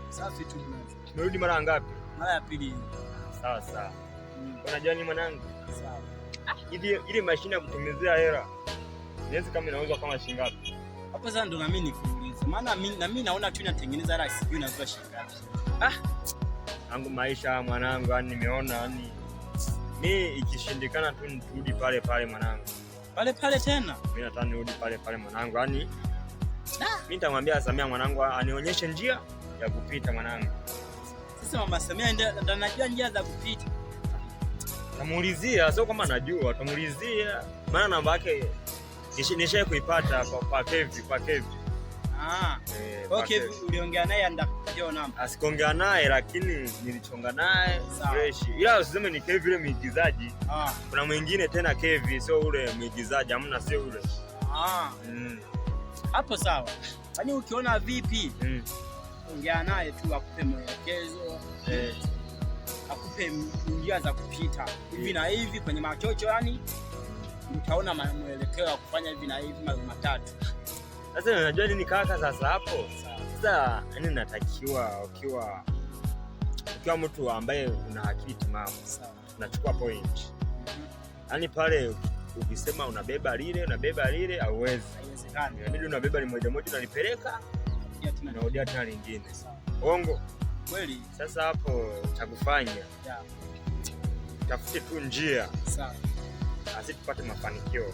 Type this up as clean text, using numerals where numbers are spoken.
Safi tu brother. Tumerudi mara ngapi? Mara ya pili. Sawa sawa. Unajua ni mwanangu? Sawa. Hivi ile mashine ya kutengenezea hela inaweza kama inauzwa kama shilingi ngapi? Hapo sasa ndo na mimi nikuulize. Maana na mimi naona tu inatengeneza hela, sijui inauzwa shilingi ngapi. Angu maisha mwanangu, yani nimeona yani mi ikishindikana tu niturudi pale pale mwanangu. Pale pale tena. Mimi nataka nirudi pale pale mwanangu, yani mimi nitamwambia Samia mwanangu anionyeshe njia ya kupita mwanangu. Sasa Mama Samia ndo anajua njia za kupita. Tamuulizia, sio kama najua, tamuulizia maana namba yake nishaye kuipata kwa Kevi, kwa Kevi. Ah. Eh, kwa Okay, Kevi. uliongea naye ndakupatia namba. Asikuongea naye lakini nilichonga naye Sawa. fresh. Ila usiseme ni Kevi yule mwigizaji. Ah. Kuna mwingine tena Kevi, sio ule mwigizaji, hamna, sio ule. Ah. Hapo sawa. Yaani ukiona vipi, ongea naye tu akupe mwelekezo, akupe njia za kupita hivi na hivi kwenye machocho, yani utaona mwelekeo wa kufanya hivi na hivi matatu. Sasa unajua nini kaka, sasa hapo Sawa. sasa, yani natakiwa ukiwa mtu ambaye una akili timamu Sawa. unachukua point. Yaani pale ukisema unabeba lile unabeba lile hauwezi. Haiwezekani. Inabidi unabeba limoja moja unalipeleka Pia tena unarudia tena lingine. Sawa. Uongo. Kweli? Sasa hapo cha kufanya Yeah. tafute tu njia Sawa. asi tupate mafanikio.